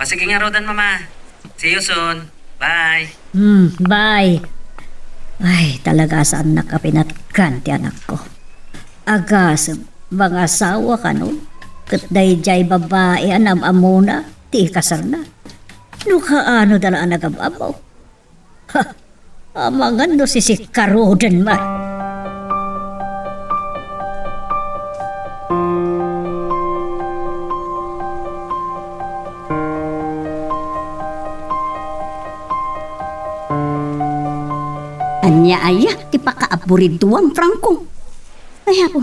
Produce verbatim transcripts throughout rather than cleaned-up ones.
Ah, sige ngaruden, Mama. See you soon. Bye. Hmm, bye. Ay, talaga saannak a pinatgan ti anakko. Agasem, mangasawa kano? Ket daydiay babai a naam-ammona ti ikasarna. No kaano da la a nagam-ammo? Ha! Amangan no sisikkaruden man. Ania aya ti pakaaburiduam, Franco? Ay, apo,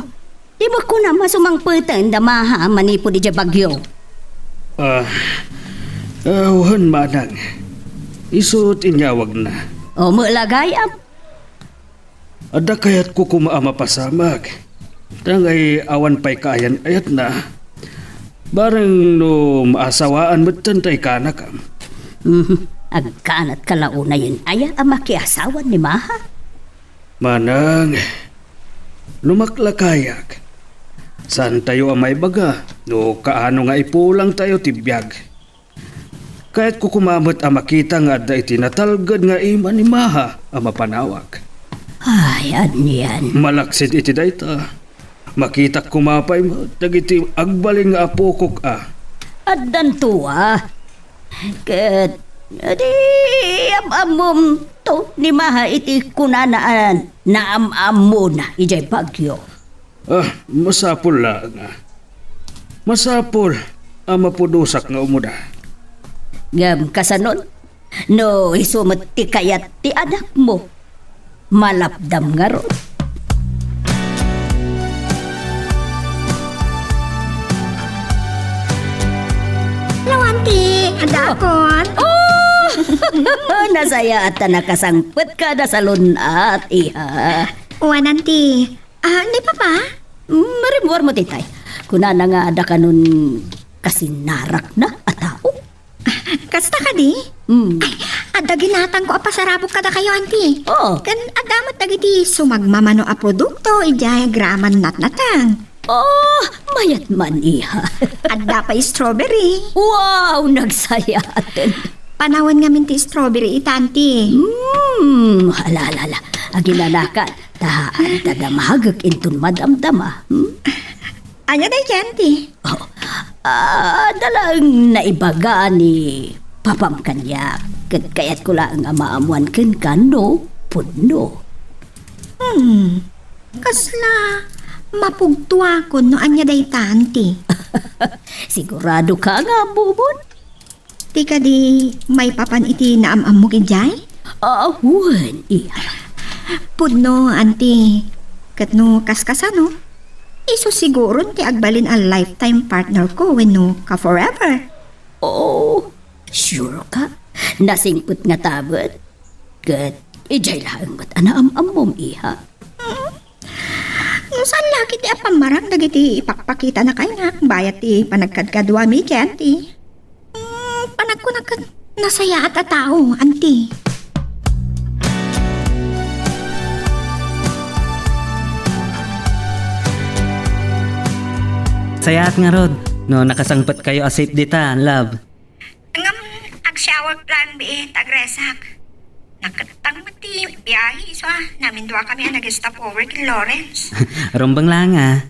di mo kunam a sumangpeten da Maha manipud idiay Baguio? Ah, ah, wen, manang. Isu ti inyawagna. O, met la gayam. Adda kayatko koma a mapasamak. Ta ngay awan pay kaayan-ayatna. Bareng no maasawaan metten tay kanakam. Mhm. Agkanatka la unayen aya a makiasawan ni Maha? Manang, no maklakayak, saantayo a maibaga no kaano nga ipulangtayo ti biag. Kayatko koma met a makita nga adda iti natalged nga ima ni Maha a mapanawak. Ay, anian. Malaksid iti dayta, makitak koma pay met dagiti agbalin nga apokok a. Addanto a. Ket, di am-ammom to ni Maha iti kunana a naam-ammona idiay Baguio. Ah, masapul laeng a. Masapul a mapudosak nga umuda. Ngem kasanon, no isu met ti kayat ti anakmo, malapdam ngarud. Hello, Auntie. Adakon. Oh! Nasayaat ta nakasangpetka a nasalun-at, iha. Wen, Auntie. Ah, ni Papa? Mm, marimmuarmo, titay. Kunana nga adda kanon kasinarakna a tao. Kasta kadi? Mm. Ay, adda ginatangko a pasarabok kadakayo, Auntie. Oo. Ken adda met dagiti sumagmamano a produkto idiay agraman natnateng. Oh, mayat man, iha. Adda pay strawberry. Wow, nagsayaaten. Panawen ngamin ti strawberry ita, Auntie. Hmm, ala, ala, ala. Aginanakan, ta adda damagek inton madamdama. Hmm? Ania daydiay, Auntie? Oh, ah, adda laeng naibaga ni Papam kaniak. Ket kayatko laeng a maammoan kenka no pudno. Hmm. Kasla mapugtoakon no ania dayta, Auntie? Siguradoka nga ammom? Ti kadi maipapan iti naam-ammok idiay? Ah, wen, iha. Pudno, Auntie. Ket no kaskasano, isu siguron ti agbalin a lifetime partner ko wenno ka forever. Oh, sure ka? Nasingpet ngata met? Ket idiay laeng met a naam-ammom, iha. Mm. No saan la ketdi a pammarang dagiti ipakpakitana kaniak bayat ti panagkadkaduami, Auntie. Mm, panagkunak ket nasayaat a tao, Auntie. Sayaat ngarud no nakasangpetkayo a safe dita, love. Ngem agsiawak laeng biit, agresak. Nakettang met ti biahe isu a naminduakami a nag-stopover ken Lawrence. Rumbeng laeng a.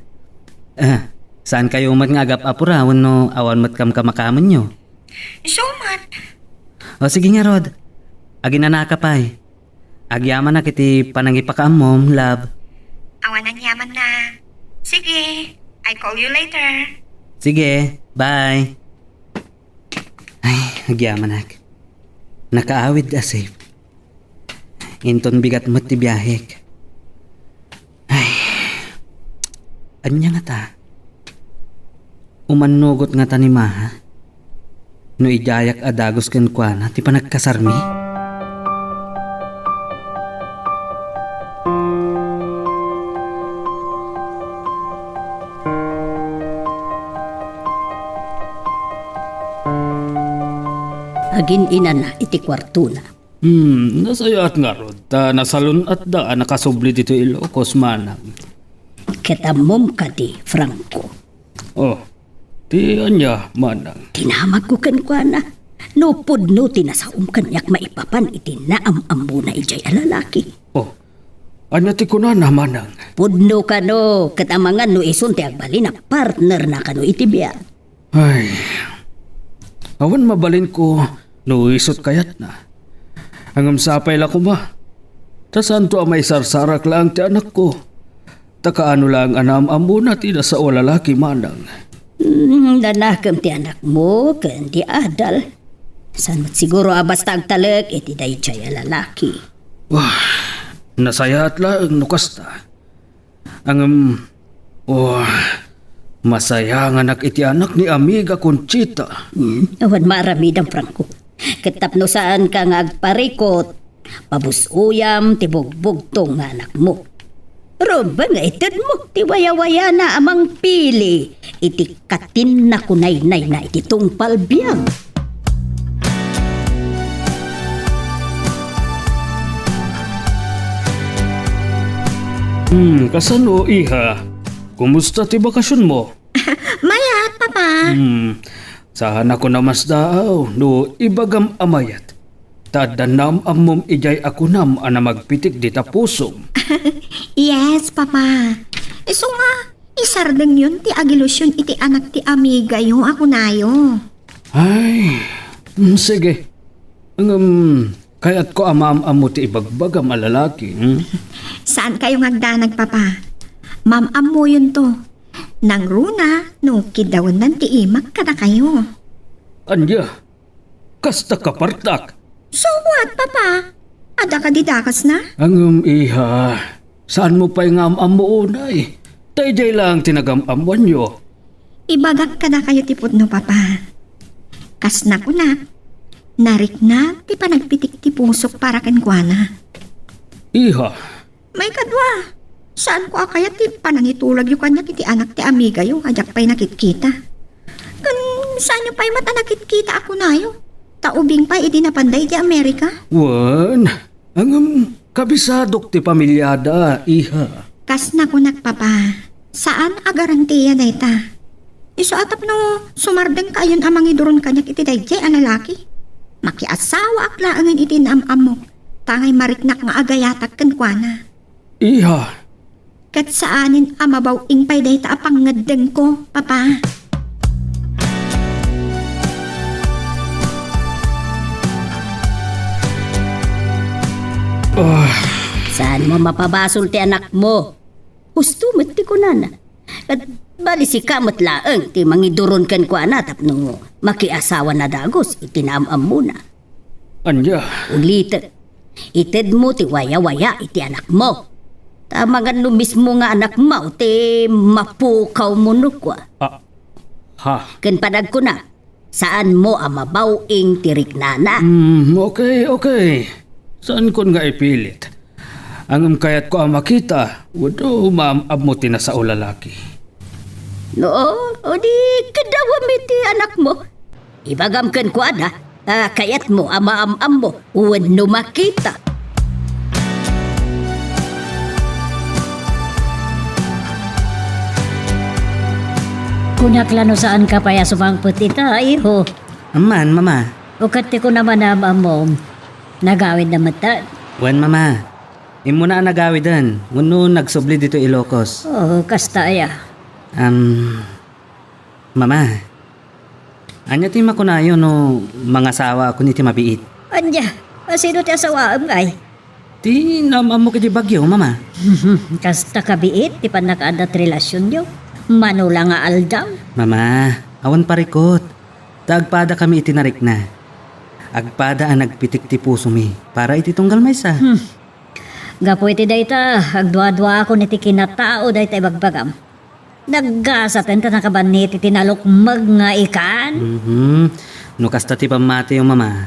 Ah, saankayo met nga agap-apura wenno awan met kamkamakamenyo? Isu met. O, sige ngarud. Aginanaka pay. Agyamanak iti panangipakaammom, love. Awan aniamanna. Sige, I call you later. Sige, bye. Ay, agyamanak. Nakaawid a safe. Inton bigat met ti biahek. Ay, ania ngata? Umannugot ngata ni Maha no idiayak a dagus kenkuana ti panagkasarmi? Agin-inana iti kuartona. Hmm, nasayaat ngarud ta nasalun-atda a nakasubli ditoy Ilocos, manang. Ket ammom kadi, Franco? Oh, ti ania, manang? Dinamagko kenkuana. no pudno ti nasaom kaniak maipapan iti naam-ammona idiay a lalaki. Oh, ania ti kunana, manang? Pudno kano, ket amangan no isun ti agbalin a partnerna kano iti biag. Ay, awan mabalinko no isut kayatna. Ngem sapay la koma, ta saanto a maisarsarak laeng ti anakko. Ta kaano laeng a naam-ammona ti nasao a lalaki, manang. Hmm, nanakem ti anakmo ken di adal. Saan met siguro a basta agtalek iti daydiay a lalaki. Wah, nasayaat laeng no kasta. Ngem, oh, masayanganak iti anak ni Amiga Conchita. Hmm, awan maaramidam, Franco. Ket tapno saanka nga agparikot, pabus-oyam ti bugbugtong nga anakmo. Rumbeng nga itedmo ti wayawayana a mangpili iti katinna kunaynayna iti tungpal biag. Hmm, kasano, iha? Kumusta ti bakasionmo? Mayat, Papa. Hmm, saan a kunak masdaaw no ibagam a mayat. Ta adda naam-ammom idiay a kunam a namagpitik dita pusom. Yes, Papa. Isu nga, isardengyon ti agilusyon iti anak ti amigayo a kunayo. Ay, mm, sige. Ngem, kayatko a maam-ammo ti ibagbagam a lalaki, hmm? Saankayo nga agdanag, Papa. Maam-ammoyonto. Nangruna no kiddawennan ti imak kadakayo. Ania? Kasta kapartak? So what, Papa? Adda kadi dakesna? Ngem, iha, saanmo pay nga am-ammo unay? Ta idiay laeng ti nagam-ammoanyo. Ibagak kadakayo ti pudno, Papa. Kas nakunak, narikna ti panagpitik ti pusok para kenkuana. Iha, Maikadua, saanko a kayat ti panangitulagyo kaniak iti anak ti amigayo a diak pay nakitkita. Ken saanyo pay met a nakitkita a kunayo, ta ubing pay idi napanda idiay Amerika? Wen, ngem kabisadok ti pamiliada, iha. Kas nakunak, Papa, saan a garantia dayta. Isu a tapno sumardengkayon a mangiduron kaniak iti daydiay a lalaki. Makiasawaak laengen iti naam-ammok. Tangay mariknak nga agayatak kenkuana. Iha. Ket saanen a mabaw-ing pay dayta a pangngeddengko, Papa. Ah. Saanmo mapabasol ti anakmo? Husto met ti kunana. Ket bali sika met laeng ti mangiduron kenkuana tapno makiasawana dagus iti naam-ammona. Ania? Ulitek, itedmo ti wayawaya iti anakmo. Ta amangan no mismo nga anakmo ti mapukawmo no kua. Ah, ha? Ken panagkuna, saanmo a mabaw-ing ti riknana. Hmm, okay, okay. Saankon nga ipilit. Ngem kayatko a makita wenno maam-ammo ti nasao lalaki. No, o di, keddawem iti anakmo. Ibagam kenkuana a kayatmo a maam-ammo wenno makita. Kunak la no saanka pay a sumangpet ita, iho. Amman, Mama. O ket ti kunam a naam-ammom, nagawidna metten? Wen, Mama. Immuna a nagawiden wenno nagsubli ditoy Ilocos. Oh, kasta aya? Am, Mama, ania ti makunayo no mangasawaakon iti mabiit? Ania? A, sino ti asawaem ngay? Ti naam-ammok iti Baguio, Mama. Kasta kabiit ti pannakaadda ti relasionyo. Mano la nga aldaw. Mama, awan parikot. Ta agpadakami iti narikna. Agpada a nagpitik ti pusomi para iti tunggal maysa. Hmm. Gapu iti dayta, agduaduaakon iti kinatao dayta ibagbagam. Naggasaten ta nakabanni iti tinalukmeg nga ikan. Mhm. No kasta ti pammatiyo, Mama,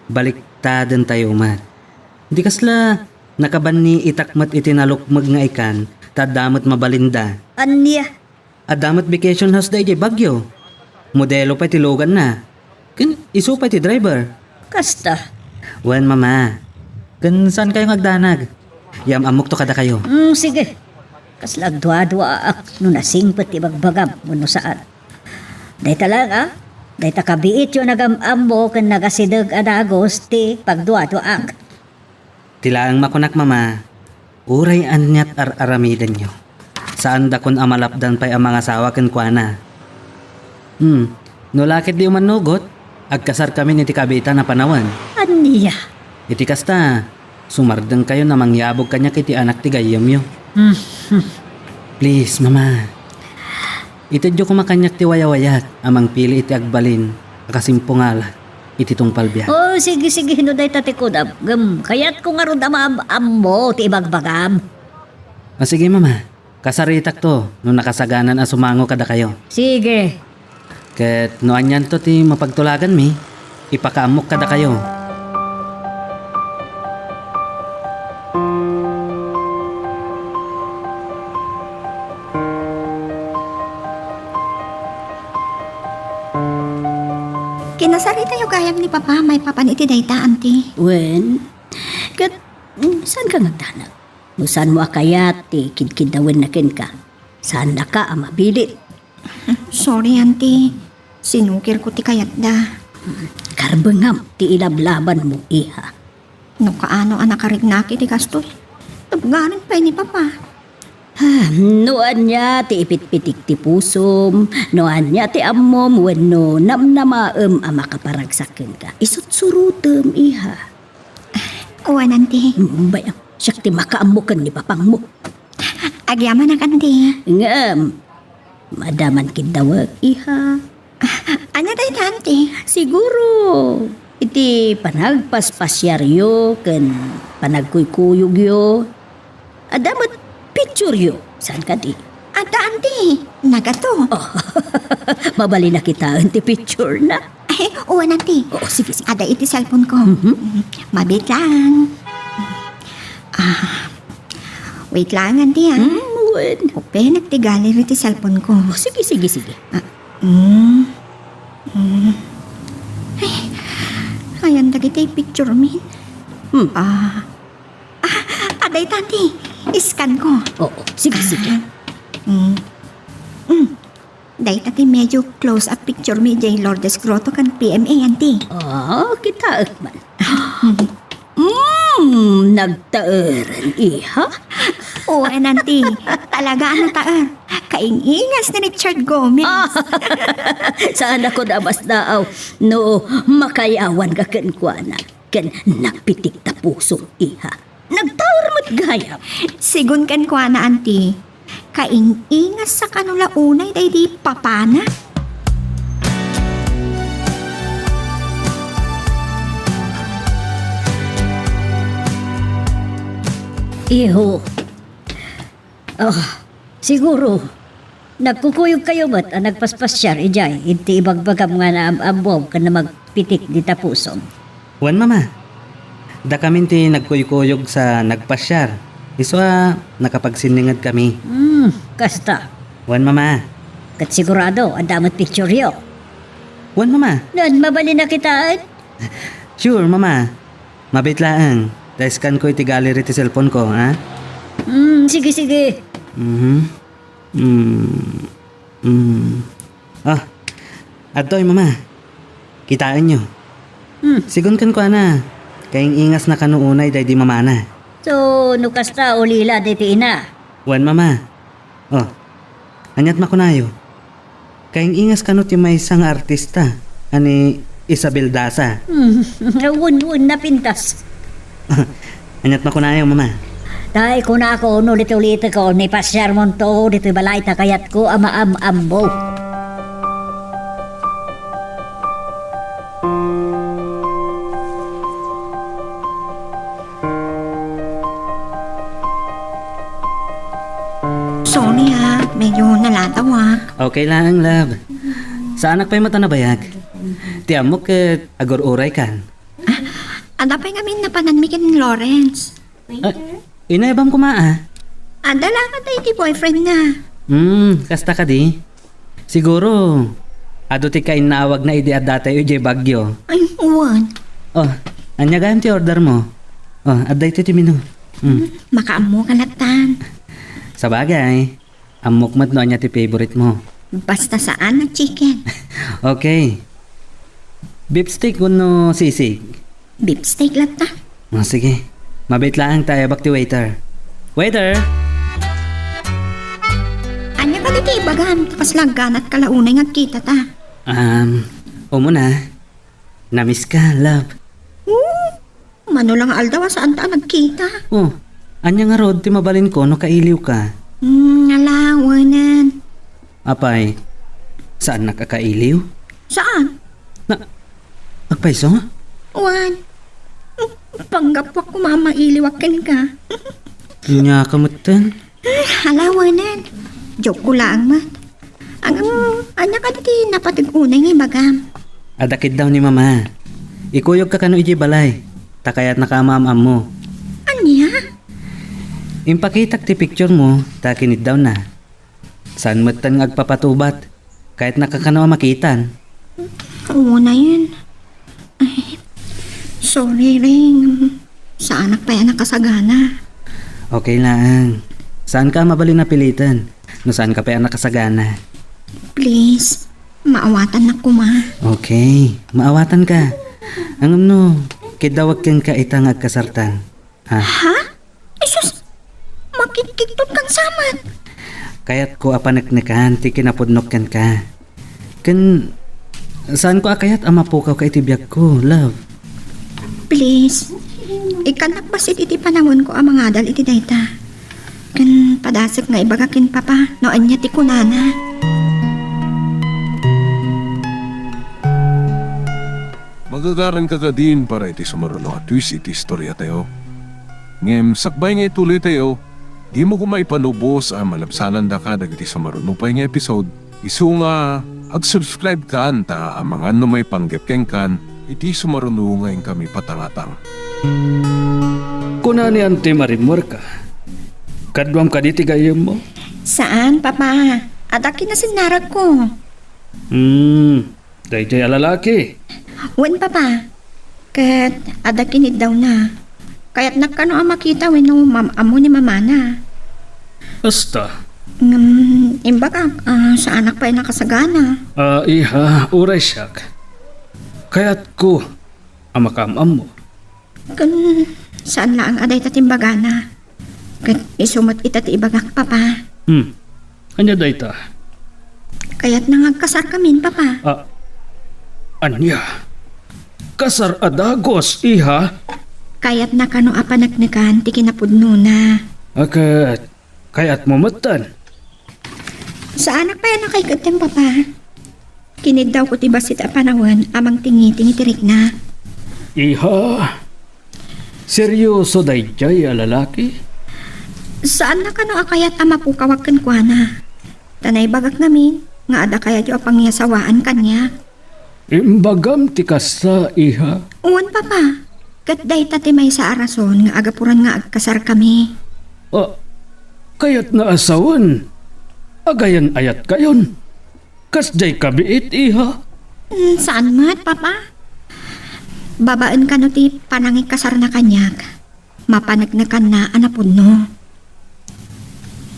baliktadentayo met. Di kasla nakabanni itak met iti nalukmeg nga ikan, ta adda met mabalinda. Ania? Adda met vacation house daydiay Baguio. Modelo pay ti luganna. Ken isu pay ti driver. Kasta. Wen, Mama. Ken saankayo nga agdanag? Yam-ammokto kadakayo. Mm, sige. Kasla agduaduaak no nasingpet ti ibagbagam wenno saan. Dayta laeng, a? Dayta kabiityo nagam-ammo ken nagasideg a dagus ti pagduaduaak. Ti laeng makunak, Mama, uray aniat ar-aramidenyo, saandakon a malapdan pay a mangasawa kenkuana. Hmm, no la ket di umannugot, agkasarkamin iti kabiitan a panawen. Ania? Iti kasta, sumardengkayon a mangyabog kaniak iti anak ti gayyemyo. Hmm. Please, Mama. Itedyo koma kaniak ti wayawayak a mangpili iti agbalin a kasimpungala iti tungpal biag. Oh, sige, sige, no dayta ti kunam. Ngem, kayatko ngarud a maam-ammo ti ibagbagam. O sige, Mama. Kasaritakto no nakasaganan a sumango kadakayo. Sige. Ket no anianto ti mapagtulaganmi, ipakaammok kadakayo. Kinasaritayo gayam ni Papa maipapan iti dayta, Auntie. Wen, ket, mm, saanka nga agdanag? No saanmo a kayat ti kidkiddawenna kenka, saannaka a mabilit. Sorry, Auntie. Sinukirko ti kayatda. Karbengam ti ilablabanmo, iha. No kaano a nakariknak iti kastoy, tubnganen pay ni Papa. Ah, no ania ti ipitpitik ti pusom, no ania ti ammom wenno namnamaem a makaparagsak kenka, isutsurutem, iha. Wen, Auntie. Mm, bay, siak ti makaammo ken ni papangmo. Agyamanak, Auntie. Ngem, madaman kiddawek, iha. Ania dayta, Auntie? Siguro, iti panagpaspasiaryo ken panagkuykuyogyo, adda met pictureyo. Saan kadi? Adda, Auntie. Nagato. Oh, mabalin a kitaen ti picture na. Ay, wen, Auntie. Oh, sige, sige. Adda iti cellphone ko. Mhm. Mabit lang. Ah, wait lang, Auntie, ah. Mm, wen. Openak ti gallery ti cellphone ko. Oh, sige, sige, sige. Ah, mm. Mm. Ay, ayan dagiti picture mi. Hmm. Ah. Ah, adda ita, Auntie. Iskan ko. Oo, sige, sige. Ah. Mm. Mm. Dayta ti medyo close up picture mi idiay Lourdes Grotto ken P M A, Auntie. Ah, kitaek man. Mm, nagtaeren, iha? Wen, Auntie. Talaga a nataer. Kaing-ingas ni Richard Gomez. Ah, saan ako nabasdaaw no makayawanka kenkuana ken nagpitik ta pusom, iha. Nagtaer met gayam. Sigun kenkuana, Auntie, kaing-ingas a kano la unay daydi papana. Iho. Ah, siguro, nagkukuyogkayo met a nagpaspasiar idiay iti ibagbagam nga naam-ammom ken namagpitik dita pusom. Wen, Mama. Dakamin ti nagkuykuyog sa nagpasiar. Isu a nakapagsinningedkami. Hmm, kasta. Wen, Mama. Ket sigurado, adda met pictureyo. Wen, Mama. Nan, mabalin a kitaen? Sure, Mama. Mabit laeng. Ta-scan ko iti gallery ti cellphone ko, ha? Hmm, sige, sige. Mhm. Hmm. Hmm. Ah, adtoy, Mama. Kitaenyo. Hmm. Sigun kenkuana, kaing-ingasna kano unay daydi mamana. So, no kasta, ulila daydi ina? Wen, Mama. Oh, aniat makunayo? Kaing-ingas kano ti maysa nga artista a ni Isabel Daza? Hmm, wen, wen, napintas. Aniat makunayo, Mama? Tay, kunako, no ulit-ulitek, ipasiarmonto ditoy balay ta kayatko a maam-ammo. Sorry, ah, medyo nalatawak. Okay lang, love. Saanak pay met a nabayag. Ti ammok ket agur-uraykan. Ah, adda pay ngamin napananmi ken Lawrence. Ah, inayabam koma, ah. Adda la ket iti boyfriend na. Hmm, kasta kadi. Siguro, adu ti kainnaawagna idi addatayo idiay Baguio. Ay, wen. Oh, ania gayam ti order mo? Oh, adda iti ti menu. Hmm. Makaammo ka latan. Sabagay, ammok met no ania ti favorite mo. Basta saan a chicken. Okay. Beef steak wenno sisig? Beef steak latta. O, sige. Mabiit laeng ta ayabak ti waiter. Waiter! Ania kadi ti ibagam? Ta kasla agganatka la unay nga agkitata. Um, umuna. Namiss ka, love. Oo. Mano la nga aldaw a saan ta a nagkita. O, ania ngarud ti mabalinko no kailiwka? Hmm, ala, awanen. Apay, saannak a kailiw? Saan? Na, agpayso? Wen. Panggapuak koma a mailiwak kenka. Ania ka metten? Ala, awanen. Joke ko laeng met. Ngem, ania kadi ti napateg unay nga ibagam? Adda kiddaw ni Mama. Ikuyogka kano idiay balay, ta kayatnaka a maam-ammo. Ania? Impakitak ti picture mo, ta kiniddawna. Saan metten nga agpapatubat. Kayatnaka kano a makitan. Wen, ayan. Ay, sorry, Ring. Saanak pay a nakasagana. Okay laeng. Saanka a mabalin a piliten no saanka pay a nakasagana. Please, maawatannak koma. Okay, maawatanka. Ngem no, kiddawek kenka ita nga agkasartan. Ha? Ha? Ay sus! Makigkigtot kan samat! Kayatko a paneknekan ti kinapudnok kenka. Ken, saanko a kayat a mapukawka iti biagko, love. Please, ikkannak bassit iti panawenko a mangadal iti dayta. Ken padasek nga ibaga ken Papa no ania ti kunana. Magagaranka kadin para iti sumaruno a twist iti istoriatayo. Ngem sakbay nga ituloytayo, dimo koma ipanubos a malabsanandaka dagiti sumaruno pay nga episode, isu nga ag-subscribe kan ta amangan no maipanggep kenkan iti sumaruno nga inkami patangatang. Kuna ni Auntie Marie Muerca, kaduam kadi ti gayyemmo? Saan, Papa. Adda kinasinnaragko. Hmm, daydiay a lalaki. Wen, Papa. Ket adda kiniddawna. Kayatnak kano a makita wenno maam-ammo ni mamana. Kasta. Ngem, imbagak, ah, saanak pay nakasagana. Ah, iha, uray siak. Kayatko a makaam-ammo. Ken saan laeng a dayta ti imbagana. Ket isu met ita ti ibagak, Papa. Hmm. Ania dayta? Kayatna nga agkasarkamin, Papa. Ah, ania? Kasar a dagus, iha? Kayatna kano a paneknekan ti kinapudnona. Ah, ket kayatmo metten? Saanak pay a nakaikettem, Papa. Kiniddawko ti bassit a panawen a mangtingiting iti rikna. Iha, seryoso daydiay a lalaki? Saanna kano a kayat a mapukawak kenkuana. Ta naibagak ngamin nga adda kayatyo a pangyasawaan kaniak. Imbagam ti kasta, iha? Wen, Papa. Ket dayta ti maysa a rason nga agapuran nga agkasarkami. Ah, kayatna a sawen, agayan-ayatkayon. Kasdiay kabiit, iha? Mm, saan met, Papa. Babaen kano ti panangikasarna kaniak, mapaneknekanna a napudno.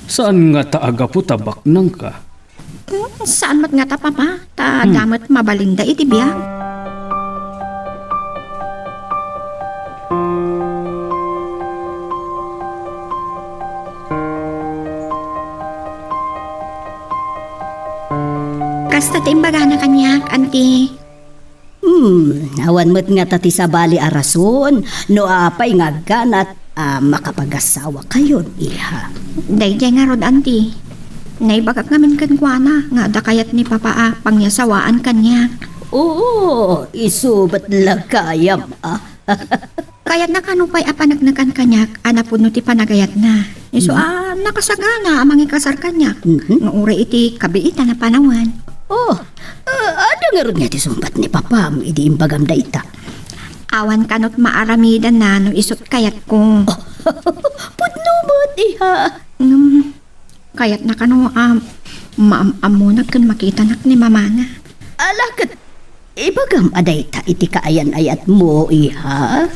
Saan ngata a gapu ta baknangka? Mm, saan met ngata, Papa, ta Hmm. adda met mabalinda iti biag. Kasta ti imbagana kaniak, Auntie. Hmm, awan met ngata ti sabali a rason no apay nga agganat a makapagasawakayon, iha. Daydiay ngarud, Auntie. Naibagak ngamin kenkuana nga adda kayat ni Papa a pangyasawaan kaniak. Oo, isu met la gayam, a. Kayatna kano pay a paneknekan kaniak a napudno ti panagayatna. Isu Mhm. a nakasagana a mangikasar kaniak. Mhm. Nga uray iti kabiitan a panawen. Oh, ah, adda ngarud nga ti sungbat ni Papam idi imbagam dayta? Awan kanot maaramidanna no isut kayatko. Pudno met, iha. Ngem, kayatna kano a maam-ammonak ken makitanak ni mamana. Ala, ket ibagam a dayta iti kaayan-ayatmo, iha?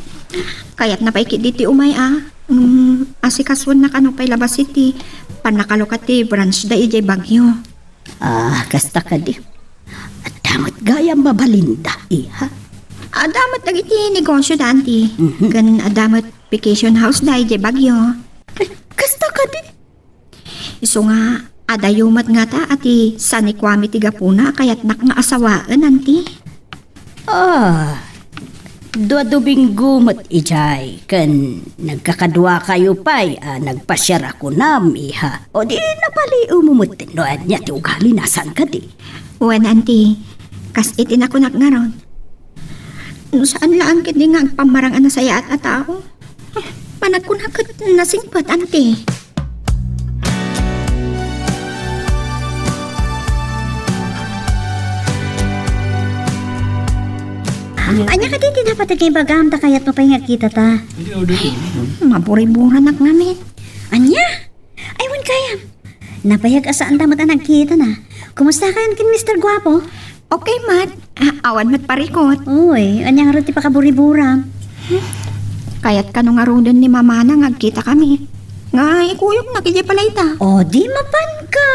Kayatna pay ketdi ti umay a, mm, asikasuenna kano pay laeng iti pannakalukat ti branch da idiay Baguio. Ah, kasta kadi. Adda met gayam mabalinda, iha. Adda met dagiti negosio da, Auntie. Mhm. Ken adda met vacation house da idiay Baguio. Ay, kasta kadi? Isu nga, adayo met ngata a ti sanikuami ti gapuna a kayatnak nga asawaen, Auntie. Ah, dua Domingo met idiay, ken nagkakaduakayo pay a nagpasiar a kunam, iha. O di napaliiwmo met no ania ti ugalina, saan kadi? Wen, Auntie, kas iti nakunak ngarud. No saan laeng ketdi nga agpammarang a nasayaat a tao. Panagkuna ket nasingpet, Auntie. Ania kadi ti napateg nga ibagam ta kayatmo pay nga agkitata? Maburiburanak ngamin. Ania? Ay, wen gayam. Nabayag a saanda met a nagkitana. Kumusta kayon ken Mister Guapo? Okay met. Ah, awan met parikut. Uy, ania ngarud ti pakaburibura? Kayat kano ngaruden ni mamana nga agkitakami. Nga ikuyognak idiay balayda. O, di mapanka.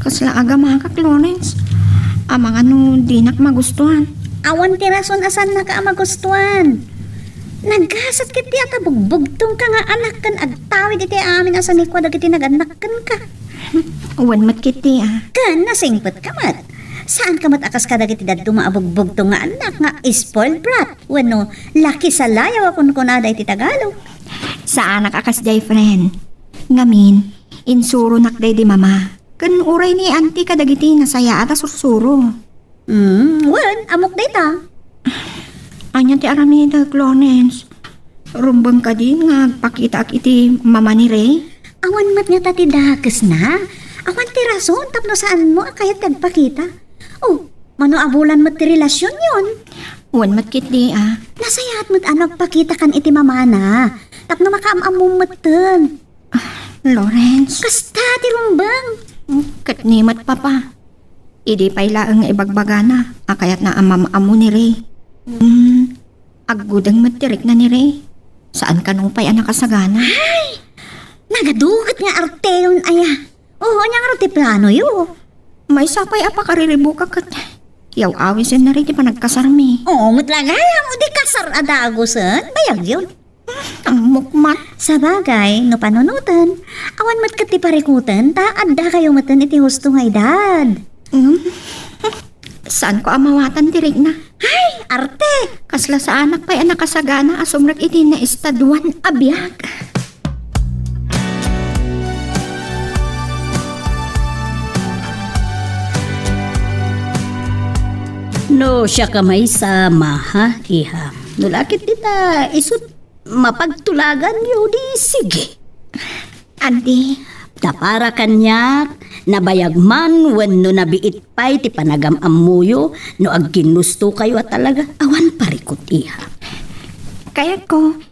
Kasla agamakak, Lawrence. Amangan no dinak magustuhan. Awan ti rason a saannaka a magustuhan. Nagasat ketdi a ta bugbugtongka nga anak ken agtawid iti amin a sanikua dagiti nagannak kenka. Wen met ketdi, ah. Ken nasingpetka met. Saanka met a kas kadagiti dadduma a bugbugtong nga anak nga spoiled brat wenno laki salayaw a kunkunada iti Tagalog. Saanak a kasdiay, friend. Ngamin, insuronak daydi mama. Ken uray ni Auntie kadagiti nasayaat a sursuro. Hmm, wen, ammok dayta. Ania ti aramidek, Lawrence? Rumbeng kadin nga agpakitaak iti mama ni Ray? Awan met ngata ti dakesna. Awan ti rason tapno saanmo a kayat ti agpakita. O, mano a bulan met ti relasionyon? Wen met ketdi, ah. Nasayaat met a no agpakitakan iti mamana tapno makaam-ammom metten. Ah, Lawrence. Kasta ti rumbeng. Ket ni met, Papa. Idi pay laeng nga ibagbagana a kayatna a maam-ammo ni Ray. Hmm, aggudeng met ti rikna ni Ray. Saan kano pay a nakasagana. Ay! Nagaduget nga arteyon aya. O, ania ngarud ti planoyo? Maysa pay a pakariribukak ket yaw-awisenna ray ti panagkasarmi. Oo, met la gayam, o di kasar a dagusen, bayagyon. Ammok met. Sabagay, no panunoten, awan met ket ti parikuten, ta addakayo metten iti husto nga edad. Hmm. Saanko a mawatan ti rikna. Ay, arte! Kasla saanak pay a nakasagana a sumrek iti naestaduan a biag. No siak a maysa, maha, iha. No la ket dita, isut mapagtulaganyo, di sige. Adi. Ta para kaniak, nabayag man wenno nabiit pay ti panagam-ammoyo no agginnustokayo a talaga, awan parikut, iha. Kayatko,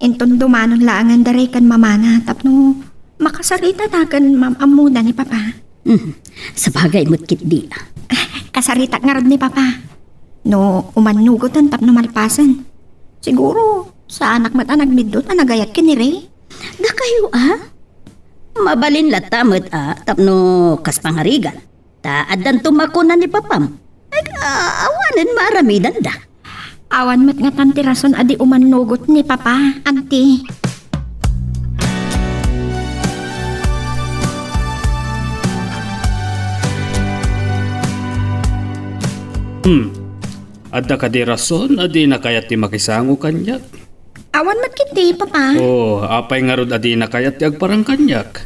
inton dumanon laengen da ray ken mamana tapno makasarita ta ken maam-ammona ni Papa. Mhm. Sabagay met ketdi, ah. Kasaritak ngarud ni Papa. No umannugoten tapno malpasen. Siguro, saanak met a nagbiddut a nagayat ken ni Ray. Dakayo, a? Mabalin latta met, a, tapno kas pangarigan. Ta addanto makuna ni Papam. Ag-, a-, awanen maaramidanda. Awan met ngatan ti rason a di umannugot ni Papa, Auntie. Hmm. Adda kadi rason a dina kayat ti makisango kaniak? Awan met ketdi, Papa. Oh, apay ngarud a dina kayat ti agparang kaniak?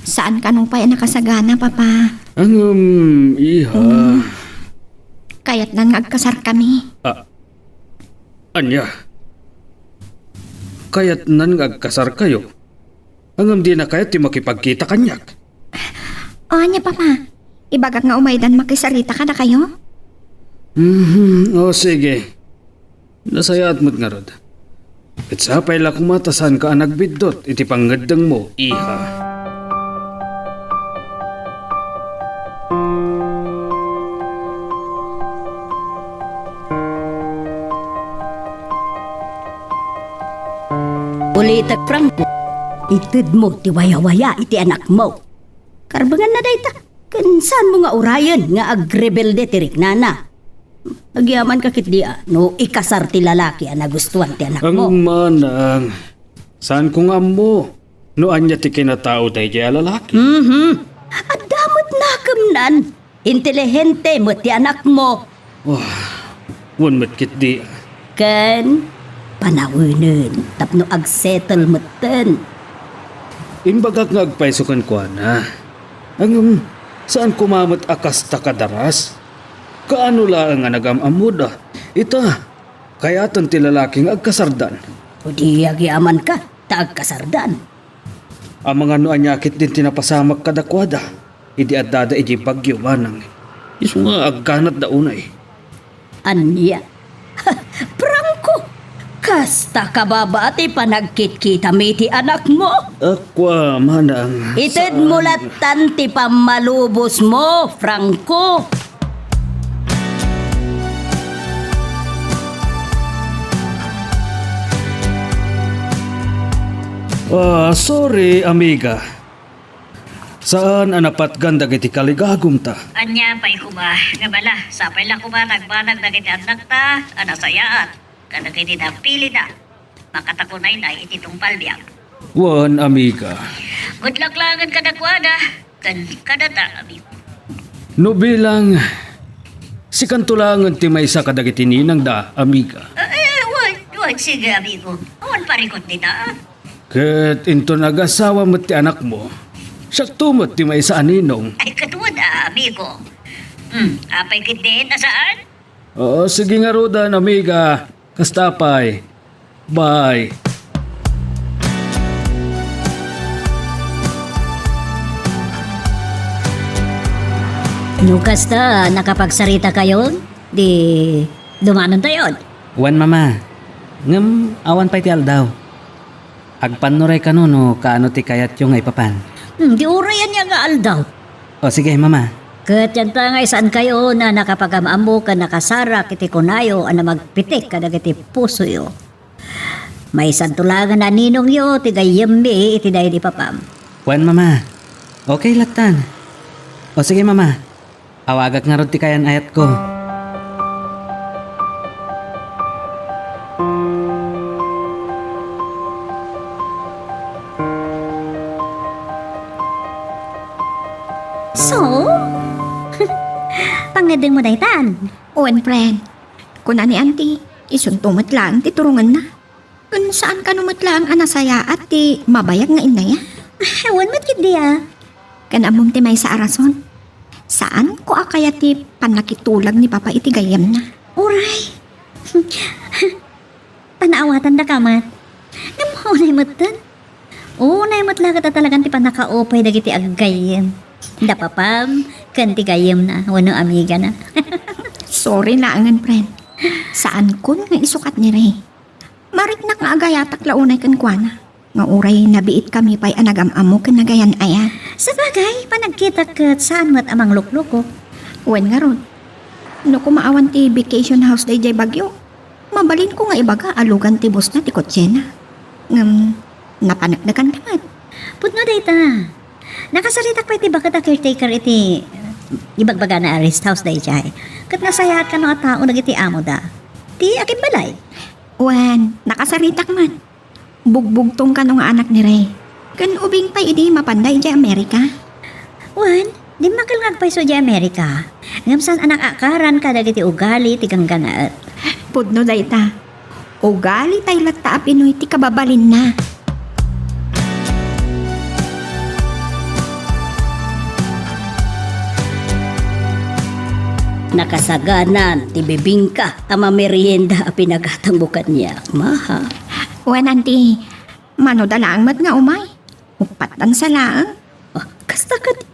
Saan kano pay a nakasagana, Papa. Ngem, iha. Hmm. Kayatnan nga agkasarkami. Ah, ania? Kayatnan nga agkasarkayo? Ngem dina kayat ti makipagkita kaniak? O, ania, Papa? Ibagak nga umaydan makisarita kadakayo? Mhm, o, sige. Nasayaat met ngarud. Ket sapay la koma ta saanka a nagbiddut iti pangngeddengmo, iha. Ulitek, Franco, itedmo ti wayawaya iti anakmo. Karbenganna dayta, ken saanmo nga urayen nga agrebelde ti riknana. Agyamanka ketdi a no ikasar ti lalaki a nagustuan ti anakmo. Ang manang, saanko nga ammo no ania ti kinatao daydiay a lalaki. Mhm. Adda met nakemnan. Intelihente met ti anakmo. Wah, wen met ketdi. Ken panawenen tapno agsettle metten. Imbagak nga agpayso kenkuana. Ngem, saan koma met a kasta kadaras. Kaano laeng a nagam-ammoda? Ita, kayaten ti lalaki nga agkasardan. O di agyamanka, ta agkasardan. Amangan no ania ketdin ti napasamak kadakuada idi addada idiay Baguio, manang. Isu nga agkanatda unay. Ania? Franco, kasta ka baba ti panagkitkitami ti anakmo? Akua, manang. Itedmo lattan ti pammalubosmo, Franco. Ah, sorry, amiga. Saan a napatgan dagiti kaligagumta. Ania pay koma nga bala, sapay la koma nagbanag dagiti annakta a nasayaat kadagiti napilida. Makatakunaynay iti tungpal biag. Wen, amiga. Good luck laengen kadakuada ken kadata, amigo. No bilang, sikanto laengen ti maysa kadagiti ninangda, amiga. Eh, eh, wen, wen, sige, amigo. Awan parikut dita. Ket inton agasawa met ti anakmo, siakto met ti maysa a ninong. Ay, ket wen a, amigo. Hmm, apay ketdin a saan? Oo, sige ngaruden, amiga. Kasta pay. Bye. No kasta, nakapagsarita kayon, di dumanon tayon. Wen, Mama. Ngem awan pay ti aldaw. Agpannuray kano no kaano ti kayatyo nga ipapan. Hmm, di uray ania nga aldaw. O, sige, Mama. Ket dianta nga saan kayo a nakapagam-ammo ken nakasarak iti kunayo a namagpitik kadagiti pusoyo. Maysanto laengen a ninongyo ti gayyemmi iti daydi ipapam. Wen, Mama. Okay lattan. O, sige, Mama. Awagak ngarud ti kayan-ayatko. So? Pangngeddengmo daytan? Wen, friend. Kuna ni Auntie, isunto met laeng ti turongenna. Ken saan kano met laeng a nasayaat ti mabayag nga innaya? Ah, wen met ketdi a. Ken ammom ti maysa a rason. Saanko a kayat ti pannakitulag ni Papa iti gayyemna. Uray. Panaawatandaka met. Ngem unay metten. Unay met la ket a talagan ti pannakaupay dagiti aggayyem. Da Papam, ken ti gayyemna, wenno amigana. Sorry laengen, friend. Saankon nga isukat ni Ray. Mariknak nga agayatak la unay kenkuana, nga uray nabiitkami pay a nagam-ammo ken nagayan-ayat. Sabagay, panagkitak ket saan met a mangluklukok. Wen ngarud, no koma awan ti vacation house daydiay Baguio, mabalinko nga ibaga a lugan ti busna ti kotsena. Ngem, napaneknekan ka met. Pudno dayta. Nakasaritak pay ti baket a caretaker iti ibagbagana a rest house daydiay. Ket nasayaat kano a tao dagiti amoda. Ti agimbalay. Wen, nakasaritak met. Bugbugtong kano nga anak ni Ray. Ken ubing pay idi mapanda idiay Amerika. Wen, dimmakkel nga agpayso idiay Amerika. Ngem saan a nakaakaran kadagiti ugali ti ganggannaet. Pudno dayta. Ugali pay latta a Pinoy ti kababalinna. Nakasaganan ti bibingka a mamerienda a pinagatangmo kaniak, Maha. Wen, Auntie, mano da laeng met nga umay. Uppat dansa laeng. Ah, kasta ket.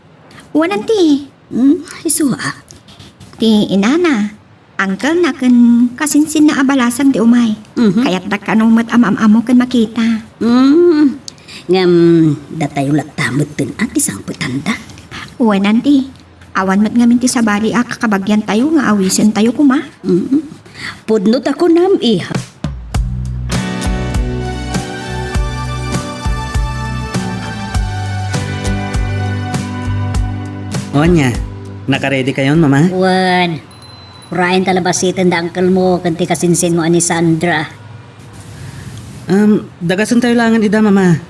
Wen, Auntie. Hmm, isu a. Ti inana, uncle-na ken kasinsinna a balasang ti umay. Mhm. Kayatdak kano met a maam-ammo ken makita. Hmm, ngem datayo latta metten a ti sangpetanda. Wen, Auntie. Awan met ngamin ti sabali a kakabagyantayo nga awisentayo koma. Mm. Pudno ta kunam, iha. O ania, nakaredy kayon, Mama? Wen. Urayen ta labasiten da uncle mo ken ti kasinsin mo a ni Sandra. Um, dagasentayo laengen ida, Mama.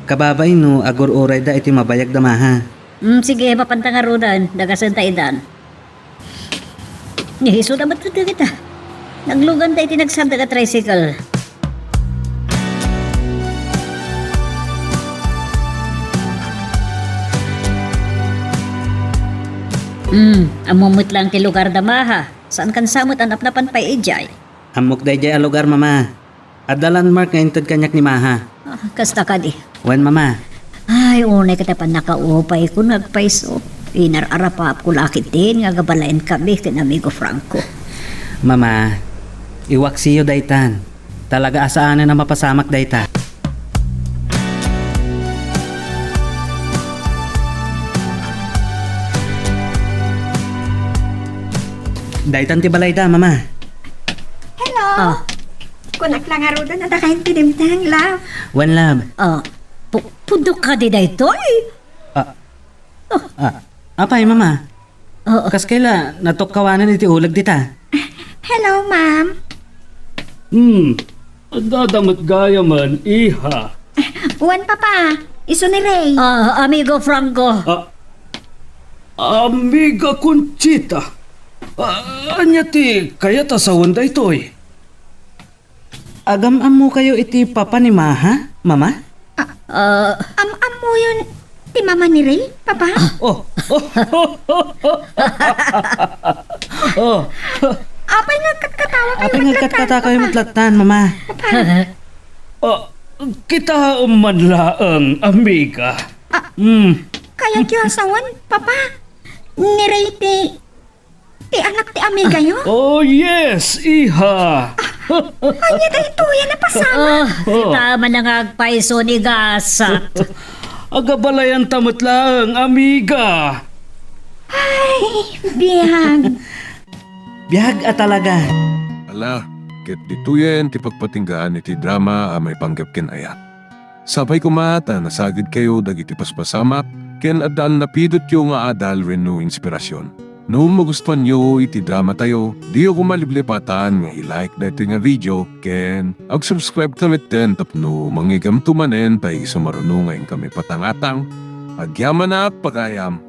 Kababay no agur-urayda iti mabayag da Maha. Hmm, sige, mapanta ngaruden. Dagasenta idan. Ni, isuda met dagita. Nagluganda iti nagsardeng a tricycle. Hmm, ammom met laeng ti lugar da Maha. Saankan sa met a napnapan pay idiay. Ammok daydiay a lugar, Mama. Adda landmark nga inted kaniak ni Maha. Ah, kasta kadi. Wen, Mama. Ay, unay ket a pannakaupayko nga agpayso. Inar-arapapko la ketdin nga agabalayankami ken Amigo Franco. Mama, iwaksiyo daytan. Talaga a saanen a mapasamak dayta. Daytan ti balayda, Mama. Hello. Ah. Kunak la ngaruden a dakayo ti dimteng, love. Wen, love. Ah, pu-, pudno kadi daytoy? Ah. Ah, apay, Mama? Oo. Kas kayla, natukkawanen iti uleg dita? Hello, ma'am. Hmm, adda met gayamen, iha. Wen, Papa, isu ni Ray. Ah, Amigo Franco. Ah, Amiga Conchita. Ah, ania ti kayat a sawen daytoy? Agam-ammokayo iti papa ni Maha, Mama? Ah, ah, am-ammoyon ti mama ni Ray, Papa? Oh. Oh. Apay nga agkatkatawa kayo? Apay nga agkatkatawa kayo met lattan, Mama? Papa. Ah, kitaem man laeng, amiga. Ah, hmm. Kayatyo a sawen, Papa? Ni Ray ti Ti anak ti amigayo? Oh, yes, iha. Ania daytoy a napasamak? Oh, kita man nga agpayso ni gasat. Agabalayanta met laeng, amiga. Ay, biag. Biag a talaga. Ala, ket ditoyen ti pagpatinggaan iti drama a maipanggep ken ayat. Sapay koma ta nasagidkayo dagiti paspasamak ken addan napidutyo nga adal wenno inspirasyon. No magustuanyo iti dramatayo, diyo koma liplipatan nga i-like daytoy nga video ken ag-subscribe ta metten tapno mangigamto manen ta isu maruno nga inkami patangatang. Agyamanak, pagayam!